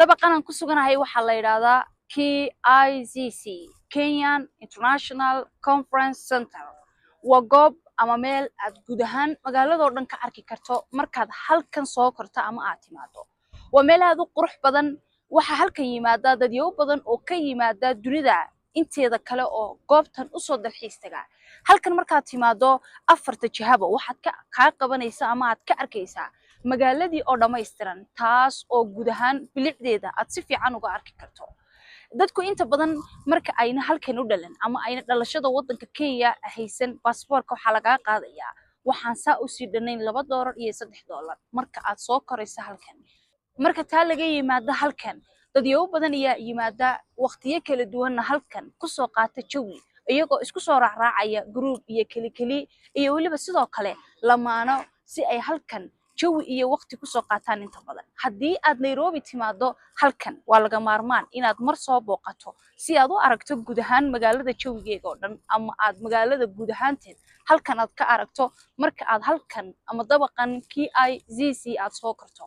Dabaqan aan ku suganahay waxaa la yidhaahdaa KICC, Kenyan International Conference Center. Waa goob ama meel aad guud ahaan magaaladoo dhan ka arki karto markaad halkan soo korto ama aad timaado. Waa meel aad u qurux badan. Waxaa halkan yimaada dadyow badan oo ka yimaada dunida inteeda kale oo goobtan usoo dalxiis taga. Halkan markaad timaado, afarta jihaba waxaad kaa qabanaysa ama aad ka arkaysaa magaaladii oo dhammaystiran, taas oo guud ahaan bilicdeeda aad si fiican uga arki karto. Dadku inta badan marka ayna halkan u dhalan ama ayna dhalashada waddanka Kenya haysan, baasboorka waxaa lagaa qaadayaa waxaan saa usii dhanayn $2 iyo $3 marka aad soo korayso halkan. Marka taa laga yimaado, halkan dadyow badan ayaa yimaada, waqtiyo kala duwanna halkan kusoo qaata jawi, iyagoo isku soo raacraacaya group iyo keli keli iyo weliba sidoo kale lamaano, si ay halkan jawi iyo waqti kusoo qaataan. Inta badan haddii aad Nairobi timaado, halkan waa laga maarmaan inaad mar soo booqato si aad u aragto guud ahaan magaalada jawigeega oo dhan, ama aad magaalada guud ahaanteed halkan aad ka aragto marka aad halkan ama dabaqan KICC aad soo korto.